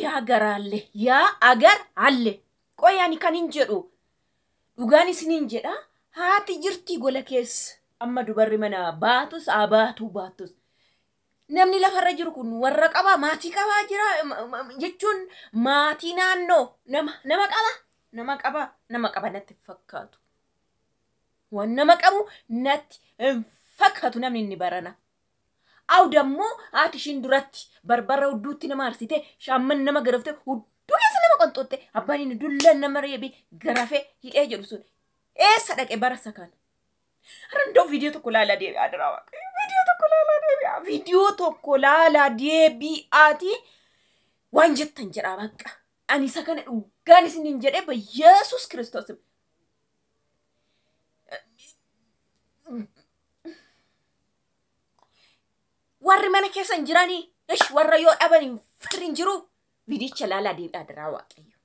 Yaa garaalle yaa agar alle qoy ani kan hin jedhu dhugaan isiniin jedha haati jirtii gola keessa amma dubarri mana baatus haa baatuu baattus namni lafarra jiru kun warra qabaa maatii qabaa jira jechuun maatii naannoo nama qaba nama qaba nama qaba natti fakkaatu waan nama qabu natti hin fakkaatu namni inni barana. Aw dammoo haati ishiin duratti barbara hudduutti nama arsite shaamman nama garafte hudduu keessa nama qonxootte abbaan inni dullaan nama reebe garafee hidhee jedhu sun eessa dhaqe bara isa kana. Har'a viidiyoo tokko laalaa deebi'aa jira waaqayyo. Viidiyoo tokko laalaa deebi'aa. Viidiyoo tokko laalaa deebi'aati waan jettan jedhaa bakka. Ani isa kana dhugaan isiniin jedhee Yesuus Kiristoos. Warri mana keessa hin jiranii ish warra yoo dhaban firri hin jiru viidicha laalaa deebi'aa jira waaqayyo.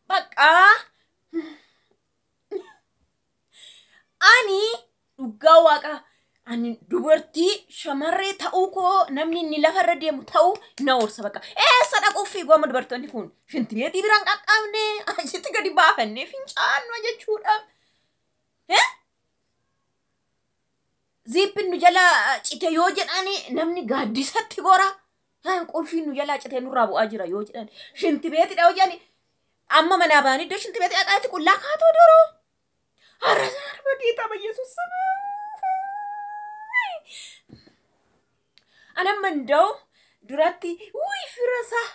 Bakka ani dhugaa waaqa ani dubartii shamarree ta'uu koo namni inni lafarra deemu ta'uu na oorsa bakka. Eessa dhaquuf fiigu amma dubartoonni kun shintireetii biraan qaqqabne achitti gadi baafannee fincaannu jechuudhaaf. Ziippiin nu jala cite yoo jedhani namni gaaddisatti gora. Qulfiin nu jalaa citee nurraa bu'aa jira yoo jedhan shintibeetidha yoo jedhani amma manaa ba'anii iddoo shintibeetii dhaqaatti qullaa kaatoo duruu. Har'a har'a geetaa Yesuus. Anamma nda'u duratti wuyi fira isaa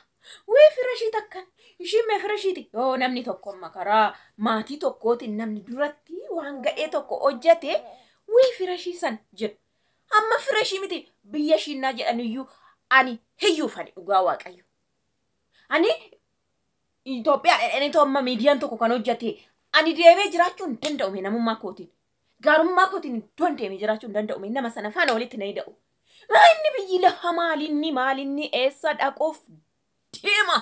wuyi fira ishii takkan ishiin mee fira ishiiti yoo namni tokko amma karaa maatii tokkootiin namni duratti waan gadhee tokko hojjete wuyi fira ishii san jedhu. Amma fira ishii miti biyya ishiinnaa jedhan iyyuu ani hiyyuuf ani dhugaa waaqayyo. Ani Itoophiyaa dhadhanii amma miidiyaan tokko kan hojjete ani deemee jiraachuu hin danda'u namummaa kootiin. Gaarummaa kootiin iddoon deemee jiraachuu hin danda'u nama sana faana walitti na hidha'u. Inni biyyi lafa maalinni maalinni eessa dhaquuf deema?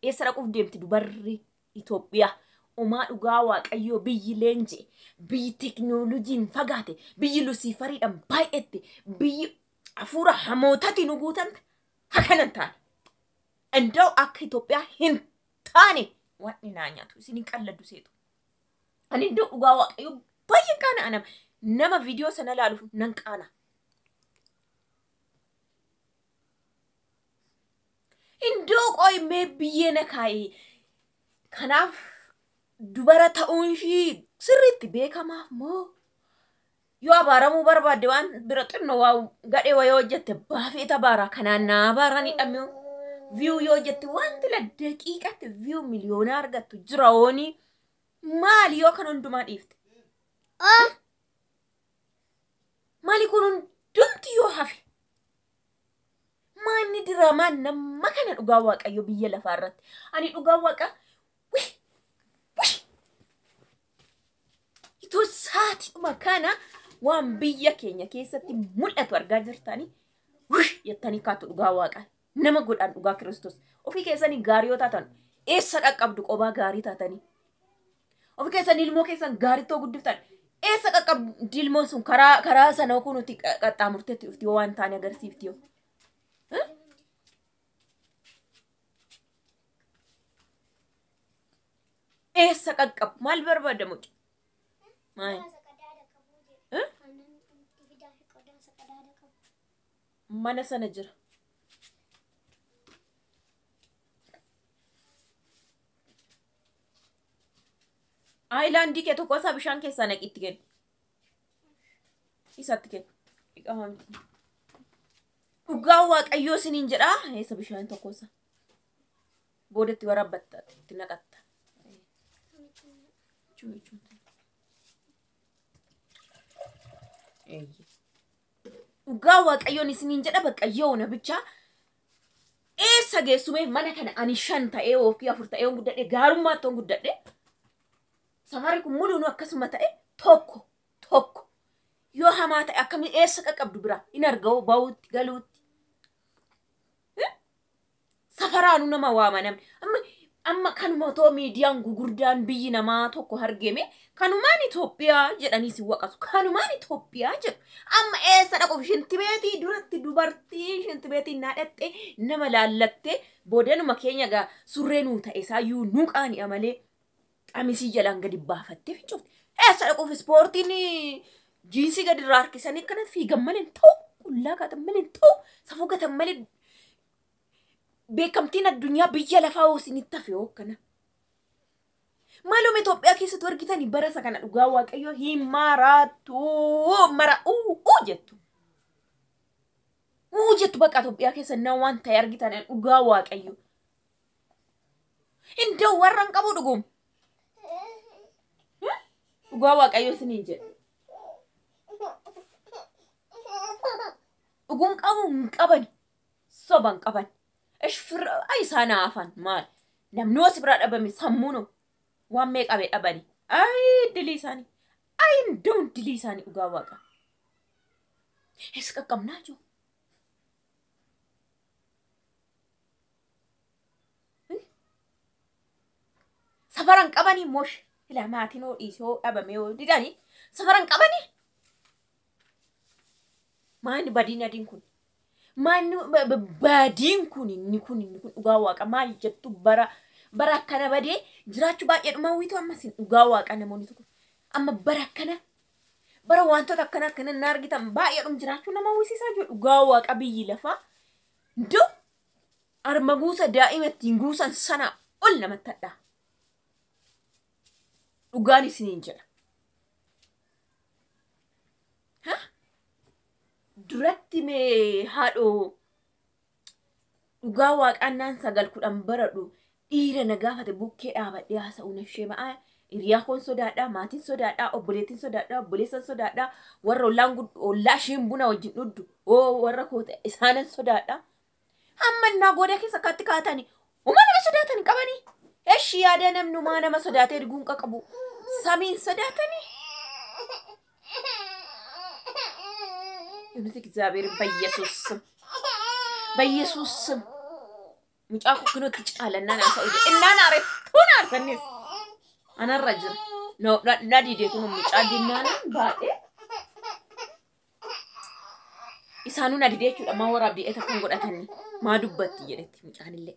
Eessa dhaquuf deemti dubarri Itoophiyaa? Umaa dhugaa waaqayyoo biyyi leenje, biyyi teknooloojiin fagaate, biyyi lusiifariidhaan baay'atte, biyyi hafuura hamootaatiin nu guutamte hakanan taane. Inda'u akka Itoophiyaa hin taane wanni naa nyaatu isin hin qalladdu seetu. Ani inda'u dhugaa waaqayyoo baay'ee qaana anam nama viidiyoo sana ilaaluuf nan qaana. Indoo qo'imee biyyee na kaa'e. Kanaaf dubara ta'uun ishii sirriitti beekamaaf moo yoo abaaramuu barbaadde waan bira xinnoo waa gadhee wayii hojjette baafee tabaara kanaan naa abaaranii dhamee viyuu yoo hojjette wanti la daqiiqatti viyuu miliyoonaa argattu jira oonii maali yoo kan hundumaa dhiifte. Maali kun hundumti yoo hafe. Maanni diraamaan nama kana dhugaa waaqayyo biyya lafaa irratti. Ani dhugaa waaqa itoo saatiidhuma kana waan biyya keenya keessatti mul'atu argaa jirtanii jettanii kaatu dhugaa waaqa nama godhaan dhugaa Kiristoos. Ofii keessanii gaarii yoo taatan eessa qaqqabdu qobaa gaarii taatanii. Ofii keessanii ilmoo keessan gaarii ta'uu guddiftan eessa qaqqabdu ilmoon sun karaa sana kunuutti qaxxaamurteetti dhufti yoo waan taane agarsiifti yoo. Eessa qaqqabu maal barbaada mucaa? Maal? Mana sana jira. Aayilaandii kee tokko isaa bishaan keessaa naqitti kenni. Isatti kenni. Dhiqamaa miti. Dhugaa waaqayyoo isiniin jedhaa. Eessa bishaan tokko isaa? Boodatti waraabbatta itti naqatta. Dhugaa waaqayyoon isiniin jedha bakka yoona bichaa eessa geessumee mana kana ani 5 ta'ee yookiin 4 ta'ee guddadhe gaarummaatti guddadhe safarri kun muluun akkasuma ta'e Tokko tokko yoo hamaa ta'e akkamiin eessa qaqqabdu bira hin argamu bahuutti galuutti. Safaraanuu nama waama namni. Amma kanuma otoo miidiyaan gugurdaan biyyi namaa tokko argame kanumaan Itoophiyaa jedhanii si waqasu. Kanumaan Itoophiyaa jedhu. Amma eessa dhaquuf shintibeetii duratti dubartii shintibeetii naadhattee nama laallattee boodanuma keenya gaa surree nuu ta'e isaayyuu nuu qaani'a malee qamisii jalaan gadi baafattee fincoofte. Eessa dhaquuf ispoortiin jiinsii gadi irraa harkisanii akkana fiigan malee hin ta'u. Qullaa kaatan malee hin ta'u. Safuu gatan malee beekamtiin addunyaa biyya lafaa hoo isinitti hafe hoo akkana. Maaluma Itoophiyaa keessatti argitanii bara isa kana dhugaa Waaqayyoo hin maraattu mara uu jettu. Uu jettu bakka Itoophiyaa keessa na waan ta'e argitan dhugaa Waaqayyoo. Indoo warra hin qabu dhugum. Dhugaa Waaqayyoo isiniin jedha. Dhuguun qabu hin qaban. Soba hin qaban. Ay isaan hafan maal? Namni os biraa dhabame sammuun waan meeqa bee dhabani. Ay dilii isaanii. Ay indoon dilii isaanii dhugaa Waaqa. Eessa qaqqabnaa jiru? Safaran qabanii moosh. Ilaa maatiin hoo dhiisee hoo dhabame hoo didanii safaran qabanii. Maanni badiin adiin kun? Maanni badiin kun inni kun inni kun dhugaa Waaqa maal jettu bara bara akkana badee jiraachuu baay'ee dhuma hawwitu ammas dhugaa Waaqa namoonni tokko. Amma bara akkana bara wantoota akkana akkana na argitan baay'ee dhum jiraachuu nama hawwisiisaa jiru dhugaa Waaqa biyyi lafaa. Iddoo arma guusa daa'ima ittiin guusan sana ol namatti hadhaa. Dhugaan isiniin jedha. Duratti mee haadhoo dhugaa Waaqaan naan 9 10 baradhu dhiira na gaafate bukkee dhaabadhee haasa'uu na ishee ma'aa hiriyaa koon sodaadhaa maatiin sodaadhaa obboleettiin sodaadhaa obboleessan sodaadhaa warra ollaan ollaa isheen buna wajjin dhuddu oo warra koota isaanan sodaadhaa. Hamma innaa gooda keessa akkatti kaatanii uma nama sodaatanii qabanii. Eshi yaada namnumaa nama sodaatee erguun qaqqabu samiin sodaatanii. እውነት እግዚአብሔር በኢየሱስ ስም በኢየሱስ ስም mucaa kukkinootti caalannaan haasa'u jedhe innaan aare tun aarsannis anarra jira na dide kun mucaa dinnaanan baadhee isaanuu na dide jechuudha maa waraabdee takkan godhatanii maa dubbatti jedhetti mucaanillee.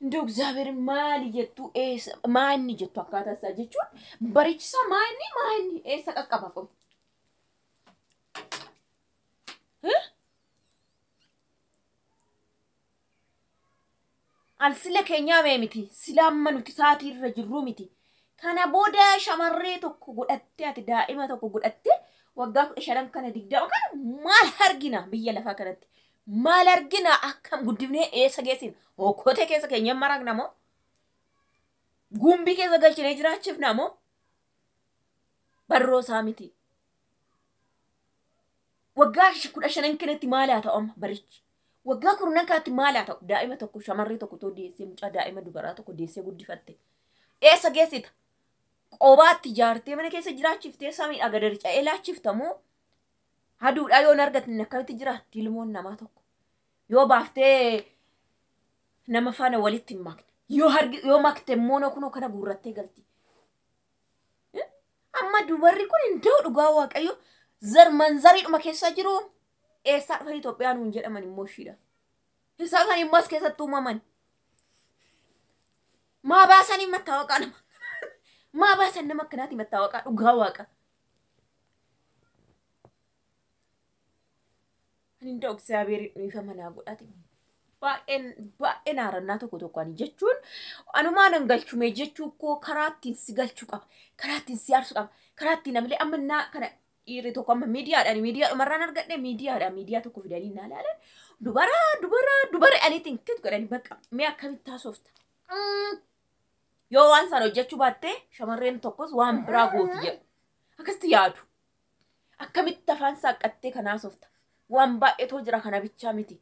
እንደው እግዚአብሔር maali jettu eessa maanni jettu akkaataa isaa jechuun barichisa maanni maanni eessa qaqqaba kun. Al sila keenyaa mee miti sila amma nuti sa'aatii irra jirru miti. Kana booda shamarree tokko godhattee ati daa'ima tokko godhattee waggaa 15 kana 20 kana maal argina biyya lafaa kanatti? Maal argina akkam guddifnee eessa geessina? Okkotee keessa keenya maragna moo? Gumbii keessa galchinee jiraachifna moo? Barroo isaa miti. Waggaa 15 kanatti maal haa ta'u amma barichi? Waggaa 10 kanatti maal haa ta'u? Daa'ima tokko shamarree tokko too deessee mucaa daa'ima dubaraa tokko deessee guddifatte. Eessa geessita? Qobaatti ijaartee mana keessa jiraachiftee samiidha gad harca'ee laachifta moo? Aduudhaa yoo hin argatne akkamitti jiraatti ilmoon namaa tokko? Yoo baaftee nama faana walitti hin makne. Yoo makte immoo kunoo kana guurrattee galti. Amma dubarri kun hin ta'u dhugaa Waaqayyo zar manzariidhuma keessa jiru eessaa dhufan Itoophiyaa nuun jedhaman immoo ishiidha. Isaan kan immoo as keessatti uumaman. Maa baasanii mattaawaqaa nama. Maa baasan nama akkanaati mattaawaqaa dhugaa Waaqa. Ani እንደው እግዚአብሔር dhiifama naa godhate. Baay'een haarannaa tokko tokko ani jechuun anumaa nan galchume jechuu koo karaa ittiin si galchuu qaba. Karaa ittiin si aarsu qaba. Karaa ittiin namillee amma naa kana dhiirri tokko amma miidiyaadhaan miidiyaadhumarraan argadhe miidiyaadhaan miidiyaa tokko fidanii naa ilaalan dubara dubara dubara aniitiin kitu godhanii bakka mee akkamitti haasofta. Yoo waan sana hojjechuu baatte shamarreen tokkos waan biraa gooti jedhu. Akkasitti yaadu. Akkamitti afaan saaqqattee kan haasofta. Waan baay'eetoo jira kana bichaa miti.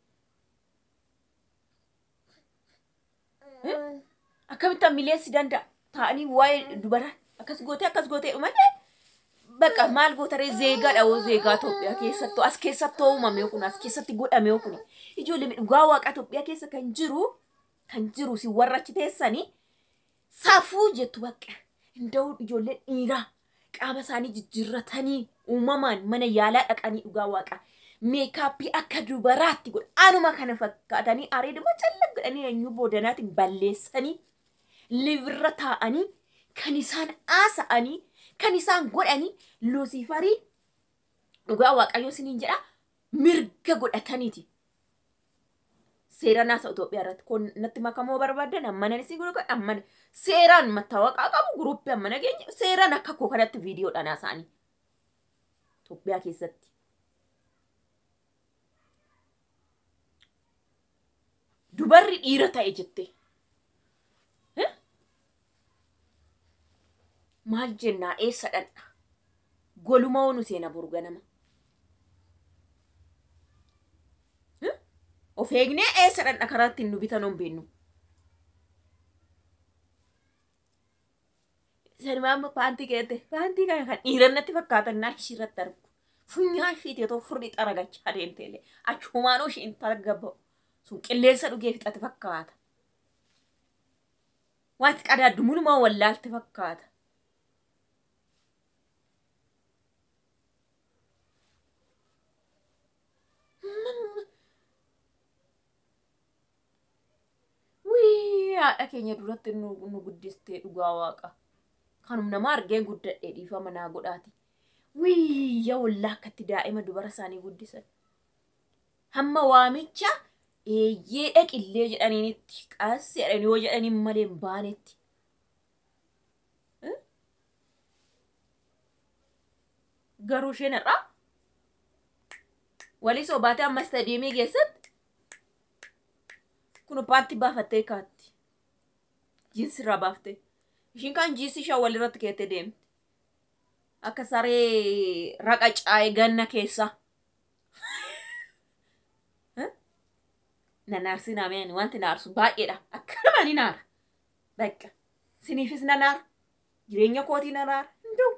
Akkamitti ammilee si danda'a? Taa'anii waa'ee dubara akkas gootee akkas gootee malee bakka maal gootaree zeegaadha hoo zeegaa Itoophiyaa keessattuu as keessattuu uumame kun as keessatti godhame kun ijoollee dhugaa waaqa Itoophiyaa keessa kan jiru si warra achi teessanii safuu jettu bakka hinda'uu ijoollee dhiiraa qaama isaanii jijjiirratanii uumamaan mana yaalaa dhaqanii dhugaa waaqa makeup akka dubaraatti godha anuma kana fakkaatanii areeduma calla godhanii eenyu boodanaatiin balleessanii libirra taa'anii kan isaan haasa'anii kan isaan godhanii Luusifarii dhugaa waaqayyo isiniin jedha mirga godhataniiti. Seera naasa Itoophiyaa irratti kun natti makamoo barbaadan ammana isin godhu ammana seeraan mattaawaqaa qabu group ammana keenya seeraan akka koo kanatti viidiyoodhaan haasa'anii Itoophiyaa keessatti. Dubarri dhiira ta'e jette. Maal jennaa eessa dhandha? Goluma onu seena boru ganama. Of eegnee eessa dhandha karaa ittiin nu bitan hin beeknu. Sanumaa amma paantii keette paantii kana kan dhiiran natti fakkaatan naa ishii irratti argu. Funyaan ishiitii otoo furrii xaragachaa deemte illee achumaanuu ishiin targabba'u. Sun qilleensa dhugee fixate fakkaata. Wanti qadaaddu munumaa wallaalte fakkaata. Wii haadha keenya duratti nu guddistee dhugaa waaqa. Kanum nama argeen guddadhee dhiifama naa godhaati. Wii yaa wallaa akkatti daa'ima dubara isaanii guddisan. Hamma waamicha eeyyee dhaqillee jedhaniinitti qassi jedhanii yoo jedhaniin malee hin baanetti. Garuu isheen irraa walii sobaatee amma istadiyeemii keessatti kun paantii baafattee kaatti. Jiinsi irraa baaftee. Ishiin kaan jiinsi ishee walirratti keettee deemti. Akka saree raqa caa'ee ganna keessa. Nanaarsi naameen wanti naarsu baay'eedha. Akkanuma ni naara. Bakka. Siniifis nanaara. Jireenya kootii nanaara. Hinduu.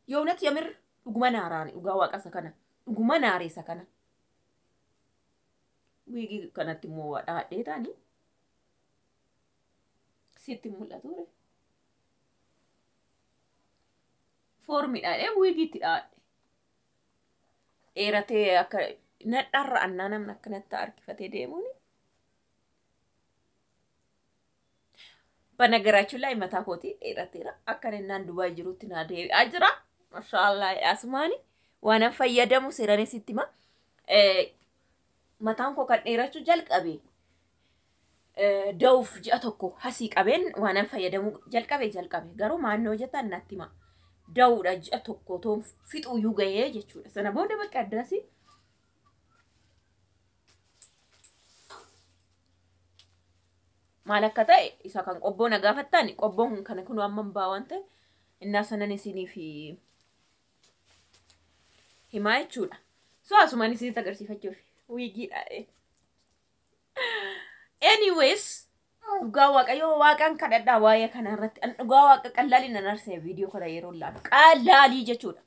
Yoonat yamir dhuguma naaraani dhugaa waaqa isa kana. Dhuguma naare isa kana. Wiigii kanatti immoo waa dhaadhee taanii. Sitti mul'atu ture. Foormi dhaadhee wiigiitti dhaadhe. Dheeratee akka nadharra annaa namni akkanatti harkifatee deemuuni. በነገራችን ላይ mataa kootii dheerateera. Akka innaan Dubaay jirutti naa deebi'aa jira. Mashaallah asmaani waan an fayyadamu seeranis itti hima. Mataan koo kan dheerachuu jalqabe da'uuf ji'a tokko hasii qabeen waan an fayyadamu jalqabe garuu maannoo jettan natti hima. Da'uudha ji'a tokko toon fixuyyuu gahee jechuudha. Sana booda bakka addaasi. Maal akka ta'e isa kan qobboo na gaafattan qobboon kana kun amma hin baa waan ta'e innaa sanan isiniif himaa jechuudha. So asumaan isinitti agarsiifachuuf wiigiidha. Anyways, dhugaa waaqayyoo waaqaan kadhadhaa waa'ee kana irratti an dhugaa waaqa qallaalii nan arsee viidiyoo kana yeroo ilaalu qallaalii jechuudha.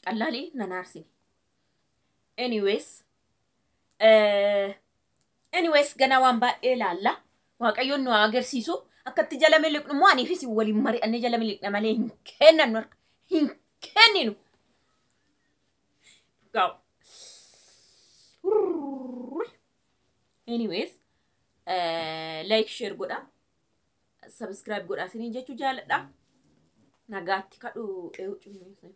Qallaalii nan arsine. Anyways, ganaa waan baay'ee ilaalla. Waaqayyoon nu haa agarsiisu. Akkatti jala miliqnu immoo aniifis waliin mari'annee jala miliqna malee hin kennannu harka hin kenninu. Dhugaa. Anyways, like share godha. Subscribe godha isiniin jechuu jaaladha. Nagaatti kadhu eewu cimmeessa.